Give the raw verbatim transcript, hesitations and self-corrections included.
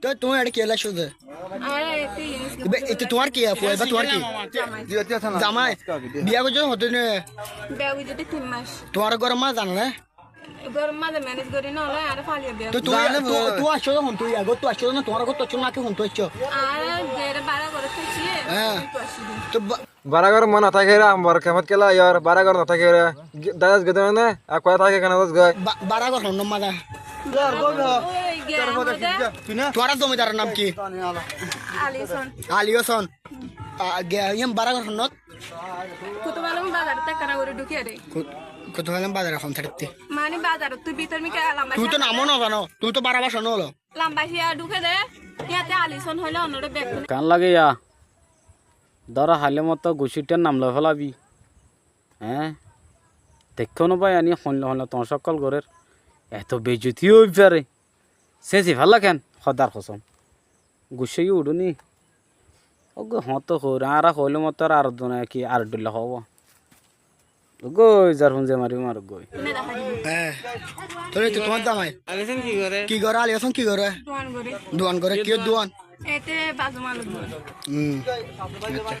Toi tuñí eçé kiyólla aiccó de? Añára ete iyé. Iba, ete tuáñr ki, fua, iba tuáñr ki? Zamai. Zamai. Biya goijjó hoddin? Biya goijjé de tin mac. Tuáñr góror maze zane né? Góror maze manage gorí no óile añára faliya biya. Toi tuñí, zane tu-, boi. Tuñí aiccó de hontú, iya góttu aiccó de na, tuáñr góttu aiccó de naki hontú aiccó? Añára zere bara górot táikci, hé, ah, hontú aiccí de. Toi ba- Bara gór no tákere, ambar kemot kiyólla aiyór, bara gór no tákere. Gi-, dás goi dóna ne, ak kuwa táke kene dás goi. Ba-, bara gór honnot maze? Ói, giyé amar de. Tuáñr zomidar or nam ki? Ali Hosen. Ali Hosen. A, giyé, iyán bara gór honnot? Kutub Alom bazar ot ekkán gorí dhúkiye de. Ku-, Kutub Alom bazar or hon saidot? Mani bazar or tu bútore mi ke lamba. Tuñí to nam o no zano, tuñí to bara báca no ólo. Lamba hiya dhúke de, hiyáte Ali Hosen hoile onore bek. Keén lage ya? Dóro haile mottor guccí íttar nam loi félabi. Eé? Deikkó no bái, ani hoilla hoilla tomáca ókkol gorér. Eto beijjoti ói fare. Séñsi félla keén? Hódar kosom. Guccá yó uçó ni. Ógoi hoóñtto hoór, añára hoóile mottor ar dune ki ar dhoilla hoóbo. Ógoi zar fúnze mari maruk goi. Eé. Tóile to tuáñr zamai. Ali Hosen ki goré? Ki goré, Ali Hosen ki goré? Duan goré. Duan goré, ki duan? Ete bazu maluk goré. Hmm. Accá.